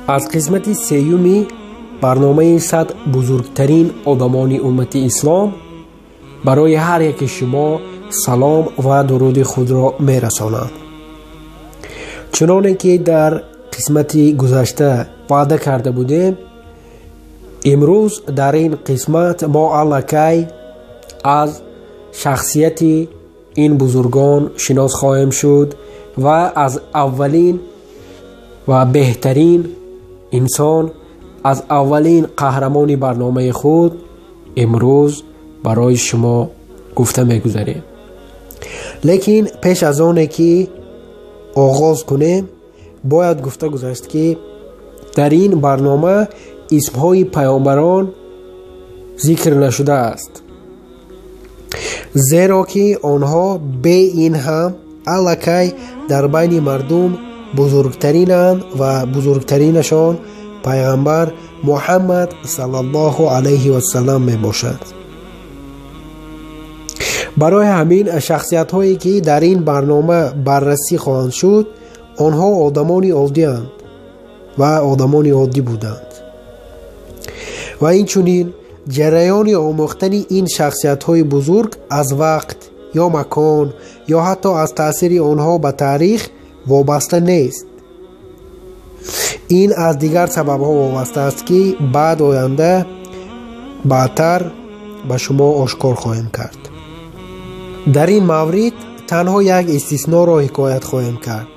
Аз қисмати сеюми барномаи 100 бузургтарин одамони уммати ислом барои ҳар яки шумо салом ва дуруди худро мерасонам. Чуноне ки дар қисмати гузашта ваъда карда будем, имрӯз дар ин қисмат мо аллакай аз шахсияти ин бузургон шинос хоҳем шуд ва аз аввалин ва беҳтарин инсон, аз аввалин қаҳрамони барномаи худ имрӯз барои шумо гуфта мегузарем. Лекин пеш аз оне ки оғоз кунем, бояд гуфта гузашт, ки дар ин барнома исмҳои паёмбарон зикр нашудааст, зеро ки онҳо бе ин ҳам аллакай дар байни мардум бузургтаринанд ва бузургтаринашон пайғамбар Муҳаммад саллаллоҳу алайҳи васалам мебошад. Барои ҳамин шахсиятҳое ки дар ин барнома баррасӣ хоҳанд шуд, онҳо одамони оддианд ва одамони оддӣ буданд. Ва инчунин ҷараёни омӯхтани ин шахсиятҳои бузург аз вақт ё макон ё ҳатто аз таъсири онҳо ба таърих вобаста нест. Ин аз дигар сабабҳо вобаста аст, ки баъд оянда баъдтар ба шумо ошкор хоҳем кард. Дар ин маврид танҳо як истисноро ҳикоят хоҳем кард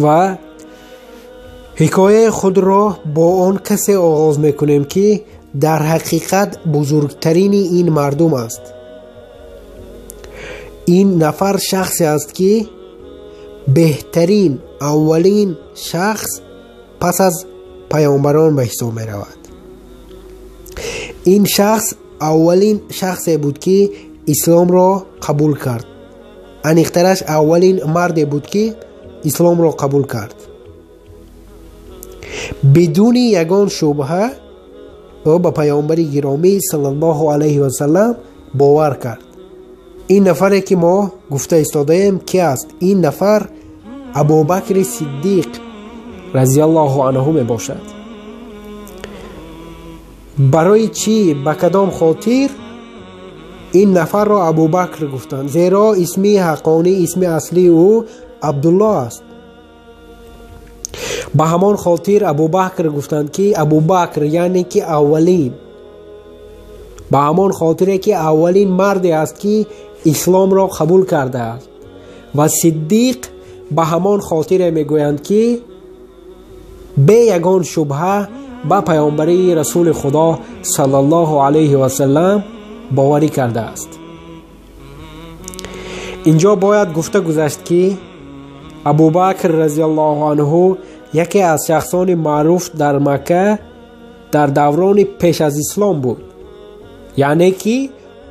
ва ҳикояи худро бо он касе оғоз мекунем, ки дар ҳақиқат бузургтарини ин мардум аст. Ин нафар шахсе аст, ки беҳтарин аввалин шахс пас аз паёмбарон ба ҳисоб меравад. Ин шахс аввалин шахсе буд, ки исломро қабул кард. Аниқтараш, аввалин марде буд, ки исломро қабул кард. Бидуни ягон шубҳа ӯ ба паёмбари гиромӣ саллаллоҳу алайҳи васалам бовар кард. Ин нафаре ки мо гуфта истодаем, ки аст? Ин нафар Абубакри Сиддиқ разиаллоҳу анҳу мебошад. Барои чӣ, ба кадом хотир ин нафарро Абубакр гуфтанд? Зеро исми ҳаққонӣ, исми аслии ӯ Абдуллоҳ аст. Ба ҳамон хотир Абубакр гуфтанд, ки Абубакр яъне ки аввалин, ба ҳамон хотире ки аввалин марде аст, ки исломро қабул кардааст, ва Сиддиқ ба ҳамон хотире мегӯянд, ки бе ягон шубҳа ба паёмбарии Расули Худо саллаллоҳу алайҳи васалам боварӣ кардааст. Инҷо бояд гуфта гузашт, ки Абубакр разиаллоҳу анҳу яке аз шахсони маъруф дар Макка дар даврони пеш аз ислом буд, яъне ки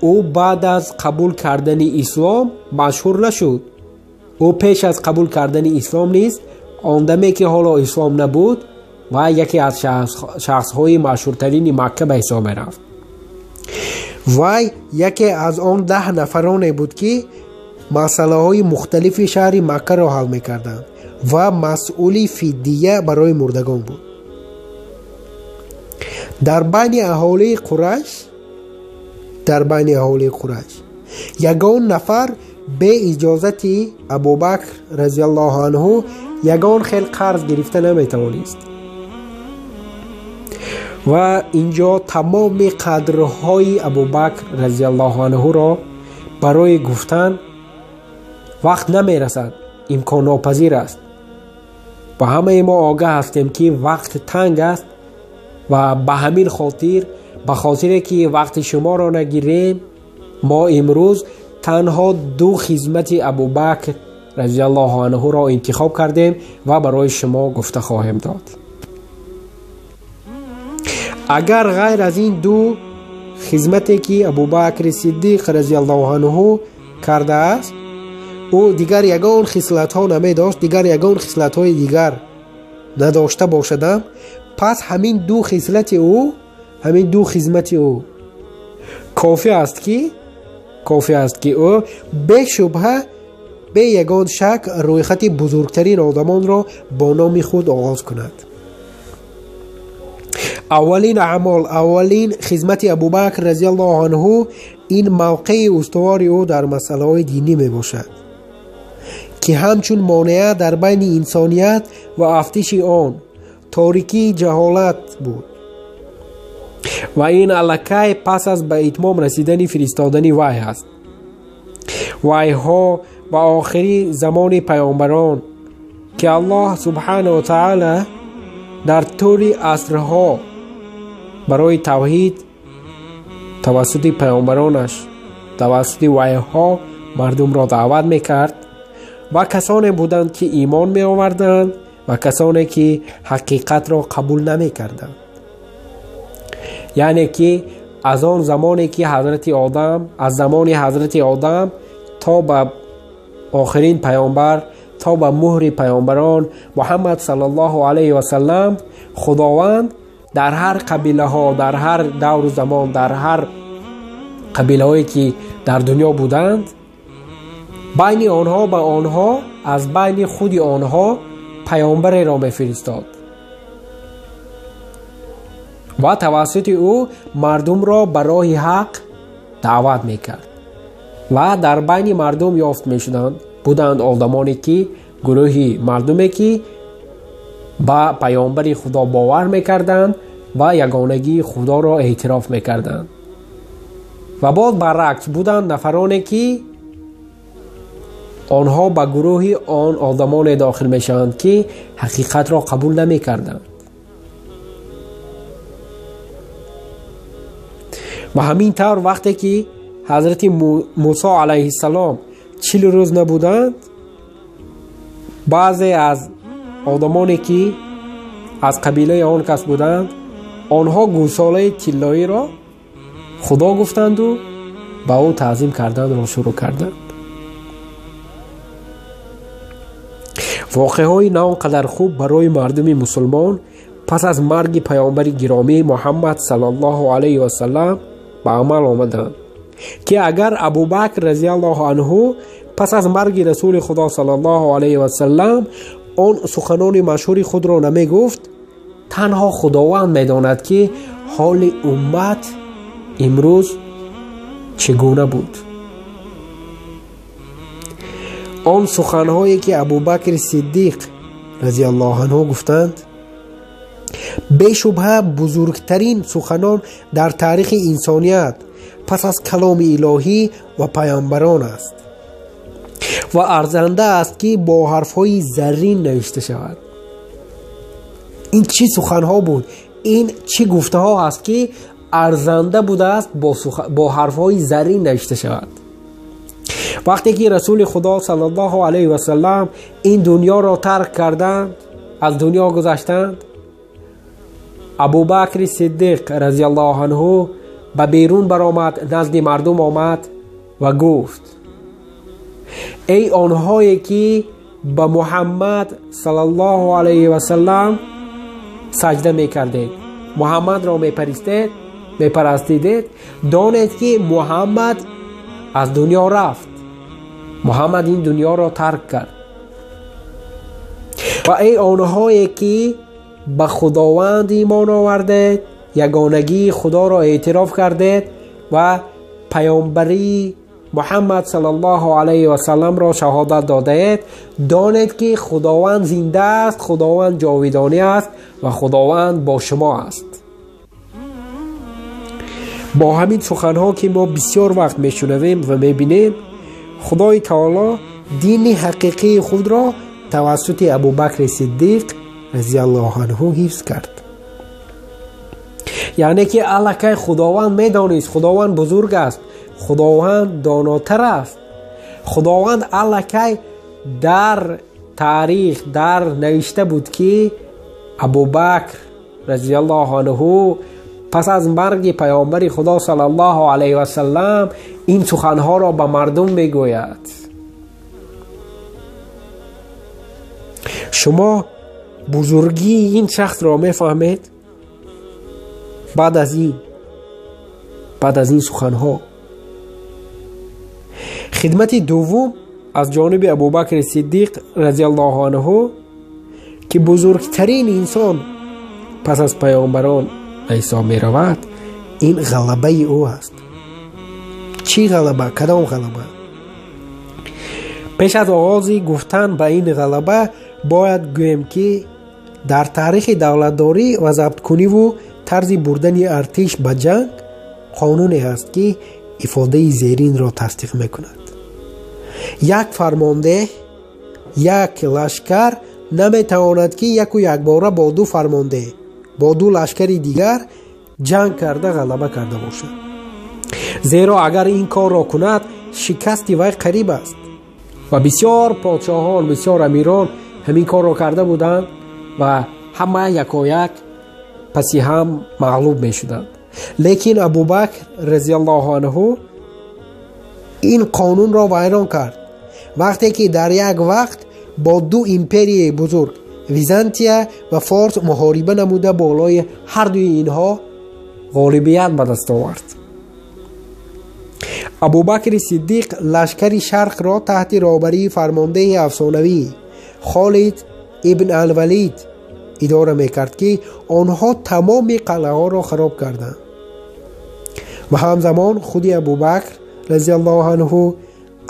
ӯ баъд аз қабул кардани ислом машҳур нашуд. Ӯ пеш аз қабул кардани ислом низ, он даме ки ҳоло ислом набуд, ва яке аз шахсҳои машҳуртарини Макка ба ҳисоб мерафт. Вай яке аз он 10 нафароне буд, ки масъалаҳои мухталифи шаҳри Маккаро ҳал мекарданд ва масъули фиддия барои мурдагон буд. Дар байни аҳолии Қурайш, дар байни аҳолии Қурайш ягон нафар бе иҷозати Абубакр разиаллоҳу анҳу ягон хел қарз гирифта наметавонист. Ва инҷо тамоми қадрҳои Абубакр разиаллоҳу анҳуро барои гуфтан вақт намерасад, имконнопазир аст. Ба ҳамаи мо огаҳ ҳастем, ки вақт танг аст ва ба ҳамин хотир, ба хотире ки вақти шуморо нагирем, мо имрӯз танҳо ду хизмати Абубакр разиаллоҳу анҳуро интихоб кардем ва барои шумо гуфта хоҳем дод. Агар ғайр аз ин ду хизмате ки Абубакри Сиддиқ разиаллоҳу анҳу кардааст, ӯ дигар ягон хислатҳо намедошт, дигар ягон хислатҳои дигар надошта бошадам, пас ҳамин ду хислати ӯ, ҳамин ду хизмати ӯ кофӣ аст, ки ӯ бешубҳа, бе ягон шак рӯйхати бузургтарин одамонро бо номи худ оғоз кунад. Аввалин аъмол, аввалин хизмати Абубакр разияллоҳу анҳу ин мавқеи устувори ӯ дар масъалаҳои динӣ мебошад, ки ҳамчун монеа дар байни инсоният ва афтиши он торикии ҷаҳолат буд ва ин аллакай пас аз ба итмом расидани фиристодани ваҳй аст. Ваҳйҳо ба охири замони паёмбарон, ки Аллоҳ субҳанаҳу ва таъала дар тӯли асрҳо барои тавҳид тавассути паёмбаронаш, тавассути ваҳйҳо мардумро даъват мекард ва касоне буданд, ки имон меоварданд ва касоне, ки ҳақиқатро қабул намекарданд. Яъне ки аз он замоне ки ҳазрати Одам, аз замони ҳазрати Одам то ба охирин паёмбар, то ба муҳри паёмбарон Муҳаммад саллаллоҳу алайҳи васаллам, Худованд дар ҳар қабилаҳо, дар ҳар давру замон, дар ҳар қабилаҳое ки дар дунё буданд, байни онҳо ба онҳо аз байни худи онҳо паёмбареро мефиристод ва тавассути ӯ мардумро ба роҳи ҳақ даъват мекард. Ва дар байни мардум ёфт мешуданд, буданд одамоне ки, гурӯҳи мардуме ки ба паёмбари Худо бовар мекарданд ва ягонагии Худоро эътироф мекарданд. Ва боз баръакс буданд нафароне ки онҳо ба гурӯҳи он одамоне дохил мешаванд, ки ҳақиқатро қабул намекарданд. Ва ҳамин тавр вақте ки ҳазрати Мусо алайҳиссалом 40 рӯз набуданд, баъзе аз одамоне ки аз қабилаи он кас буданд, онҳо гӯсолаи тиллоиро Худо гуфтанду ба ӯ таъзим карданро шурӯъ карданд. Воқеаҳои на он қадар хуб барои мардуми мусулмон пас аз марги паёмбари гиромӣ Муҳаммад саллаллоҳу алайҳи васаллам ба амал омаданд, ки агар Абубакр разияллоҳу анҳу пас аз марги расули Худо саллаллоҳу алайҳи васаллам он суханони машҳури худро намегуфт, танҳо Худованд медонад, ки ҳоли уммат имрӯз чӣ гуна буд. Он суханҳое ки Абубакри Сиддиқ разияллоҳу анҳу гуфтанд, бешубҳа бузургтарин суханон дар таърихи инсоният пас аз каломи илоҳӣ ва паёмбарон аст ва арзанда аст, ки бо ҳарфҳои заррин навишта шавад. Ин чӣ суханҳо буд? Ин чӣ гуфтаҳо аст, ки арзанда будааст бо ҳарфҳои заррин навишта шавад? Вақте ки расули Худо саллаллоҳу алайҳи васаллам ин дунёро тарк карданд, аз дунё гузаштанд, Абубакри Сиддиқ разияллоҳу анҳу ба берун баромад, назди мардум омад ва гуфт: эй онҳое ки ба Муҳаммад саллаллоҳу алайҳи васаллам саҷда мекардед, Муҳаммадро мепарастидед, донед ки Муҳаммад аз дунё рафт, Муҳаммад ин дунёро тарк кард. Ва эй онҳое ки ба Худованд имон овардед, ягонагии Худоро эътироф кардед ва паёмбарии Муҳаммад саллаллоҳу алайҳи васалламро шаҳодат додаед, донед ки Худованд зинда аст, Худованд ҷовидонӣ аст ва Худованд бо шумо аст. Бо ҳамин суханҳо ки мо бисёр вақт мешунавем ва мебинем, Худои таоло дини ҳақиқии худро тавассути Абубакри Сиддиқ разияллоҳу анҳу ҳифз кард. Яъне ки аллакай Худованд медонист, Худованд бузург аст, Худованд донотар аст. Худованд аллакай дар таърих дар навишта буд, ки Абубакр разияллоҳу анҳу пас аз марги паёмбари Худо саллаллоҳу алайҳи васаллам ин суханҳоро ба мардум мегӯяд. Шумо бузургии ин шахсро мефаҳмед? Баъд аз ин суханҳо. Хидмати дуввум аз ҷониби Абубакри Сиддиқ разияллоҳу анҳу, ки бузургтарин инсон пас аз паёмбарон ба ҳисоб меравад, ин ғалабаи ӯ аст. Чӣ ғалаба? Кадом ғалаба? Пеш аз оғози гуфтан ба ин ғалаба бояд гӯем, ки дар таърихи давлатдорӣ ва забткуниву тарзи бурдани артиш ба ҷанг қонуне ҳаст, ки ифодаи зеринро тасдиқ мекунад. Як фармондеҳ, як лашкар наметавонад, ки яку якбора бо ду фармондеҳ, бо ду лашкари дигар ҷанг карда ғалаба карда бошад. Зеро агар ин корро кунад, шикасти вай қариб аст. Ва бисёр подшоҳон, бисёр амирон ҳамин корро карда буданд ва ҳама якояк паси ҳам мағлуб мешуданд. Лекин Абубакр разияллоҳу анҳу ин қонунро вайрон кард. Вақте ки дар як вақт бо ду империяи бузург Византия ва Форс муҳориба намуда, болои ҳардуи инҳо ғолибият ба даст овард. Абубакри Сиддиқ лашкари шарқро таҳти роҳбарии фармондеҳи афсонавӣ Холид ибн Алвалид идора мекард, ки онҳо тамоми қалъаҳоро хароб карданд. Ва ҳамзамон худи Абубакр разияллоҳу анҳу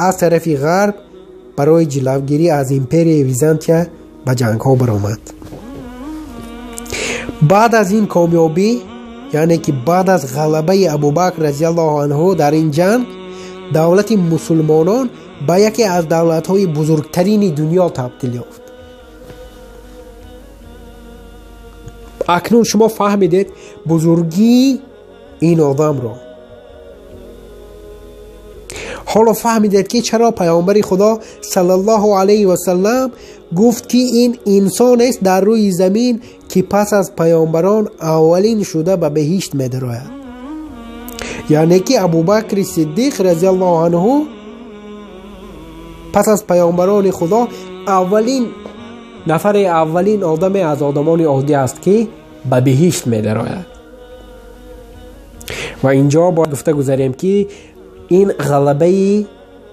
аз тарафи ғарб барои ҷилавгирӣ аз империяи Византия ба ҷангҳо баромад. Баъд аз ин комёбӣ, яъне ки баъд аз ғалабаи Абубакр разияллоҳу анҳу дар ин ҷанг, давлати мусулмонон ба яке аз давлатҳои бузургтарини дунё табдил ёфт. Акнун шумо фаҳмидед бузургии ин одамро. Ҳоло фаҳмидед, ки чаро Паёмбари Худо саллаллоҳу алайҳи васаллам гуфт, ки ин инсонест дар рӯи замин, ки пас аз паёмбарон аввалин шуда ба беҳишт медарояд. Яъне ки Абубакри Сиддиқ разияллоҳу анҳу пас аз паёмбарони Худо аввалин нафари, аввалин одаме аз одамони оддӣ аст, ки ба беҳишт медарояд. Ва инҷо бояд гуфта гузарем, ки ин ғалабаи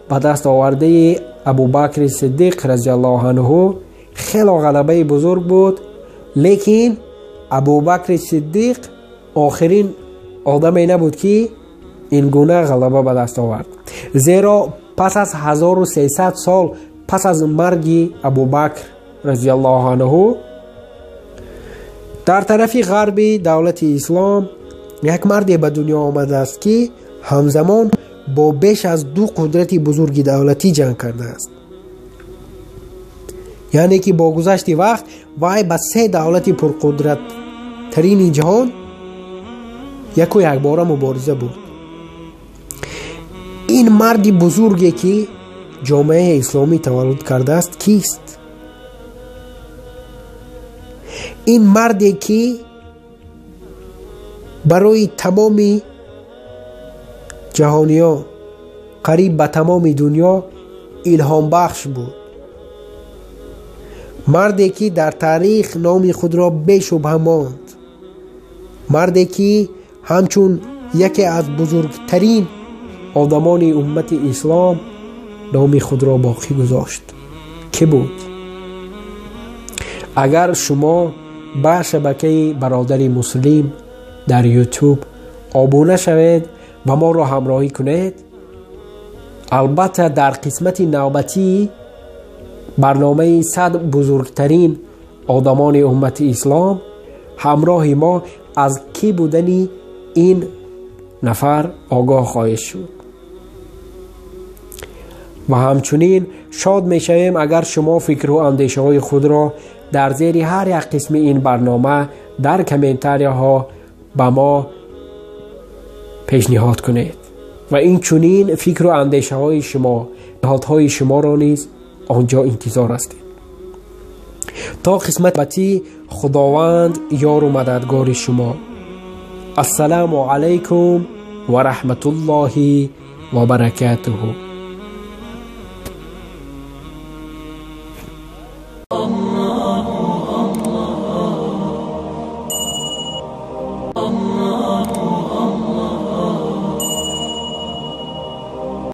ба даст овардаи Абубакри Сиддиқ разияллоҳу анҳу хело ғалабаи бузург буд, лекин Абубакри Сиддиқ охирин одаме набуд, ки ин гуна ғалаба ба даст овард. Зеро пас аз 1300 сол пас аз марги Абубакр разияллоҳу анҳу дар тарафи ғарби давлати ислом як марде ба дунё омадааст, ки ҳамзамон бо беш аз ду қудрати бузурги давлатӣ ҷанг кардааст. Яъне ки бо гузашти вақт вай ба се давлати пурқудраттарини ҷаҳон яку якбора мубориза бурд. Ин марди бузурге, ки ҷомеаи исломӣ таваллуд кардааст, кист? Ин марде, ки барои тамоми ҷаҳониён, қариб ба тамоми дунё илҳомбахш буд. Марде, ки дар таърих номи худро бешубҳа монд. Марде, ки ҳамчун яке аз бузургтарин одамони уммати ислом номи худро боқӣ гузошт. Кӣ буд? Агар шумо ба шабакаи Бародари Муслим дар Ютуб обуна шавед ва моро ҳамроҳӣ кунед, албатта дар қисмати навбатии барномаи 100 бузургтарин одамони уммати ислом ҳамроҳи мо аз кӣ будани ин нафар огоҳ хоҳед шуд. Ва ҳамчунин шод мешавем, агар шумо фикру андешаҳои худро дар зери ҳар як қисми ин барнома дар комментарияҳо ба мо пешниҳод кунед ва инчунин фикру андешаҳои шумо, пешниҳодҳои шуморо низ онҷо интизор ҳастем. То қисмати баъдӣ Худованд ёру мададгори шумо. Ассалому алайкум ва раҳматуллоҳи ва баракатуҳу.